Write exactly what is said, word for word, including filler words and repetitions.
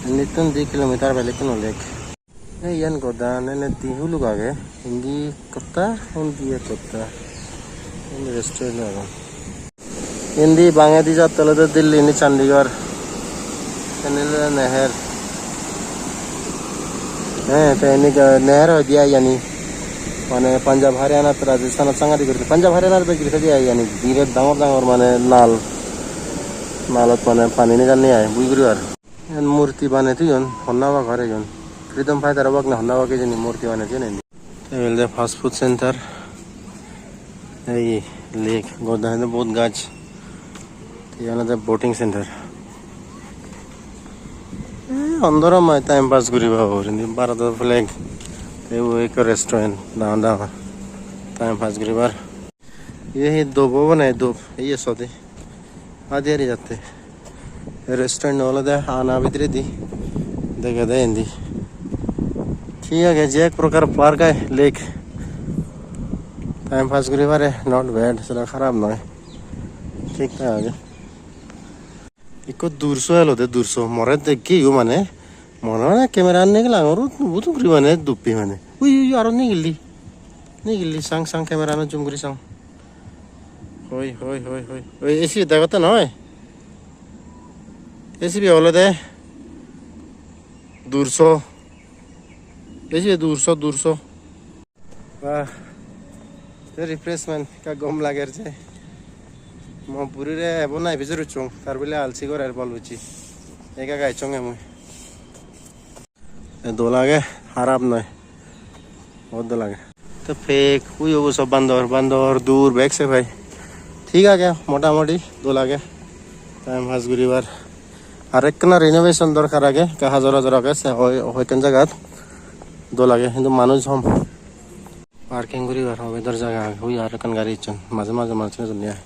Indittun di kilometer bele ikkunu lake. Ei iyan goda nene di huluk age. Indi goda, undi ek goda. Undi restaurant agon. Indi bangedi jatte olode Delhi, indi Chandigarh. Iyan olode Neher. He, te indi ga-, Neher hoide ai iyani. Mane Punjab, Haryana, Rajasthan sangari guri. Punjab, Haryana guri thodi ai iyani. Birat dangor dangor mane nal. Nalot mane pani nejanne ai, bui guribar. Iyan murti baney toyon, honna obak hore igun. Freedom fighter obak na honna obak hijeni murti baney toyon indi. Te ibe olode fast food center. Ei lake, goda hene bahut gaj. Te iyan olode boating center. Eh, ondoro mai time pass guriba or indi Bharat flag. Te ibe ekko restaurant, dangor dangor. Time pass guribar. Iye hi dub obo nahi dub? Iye sode. Adi ari jatte. Restaurant olode ana bidiredi degede indi. Thik age, je ek prokar park ai, lake. Time pass guri pare, not bad, sero harap noi. Thik thak age. Ikko durso elode, durso. More dekke yo mane. Mone hoi camera an nigilangor, udu guri mane duppi mane. Ui, ui, ui, aro nigilli. Nigilli, sang, sang, camera an zoom guri sang. Hoi, hoi, hoi, hoi. Oi, A C B degotte noi? A C B olode durso. A C B durso, durso. Wah, te refreshment, ekka gom lager je. Mo burire ebo nai bijor ucchong, tar bile alsi gorer bol bucchi. Ega gaichchonge mui. E dol age, harap noi. Bahut dol age. Te pek, ui obo sob bandor, bandor dur bek se pai. Thik age, motamoti dol age. Time pass guribar. Ar ekkena renovation dorkar age, ekka hajor hajor age, se hoi, hoiekkan jagat dol age, hintu manuj hom. Parking guribar hobedor jaga age, ui ar ekkan gari ecchon, maje maje manuj ejonni ai.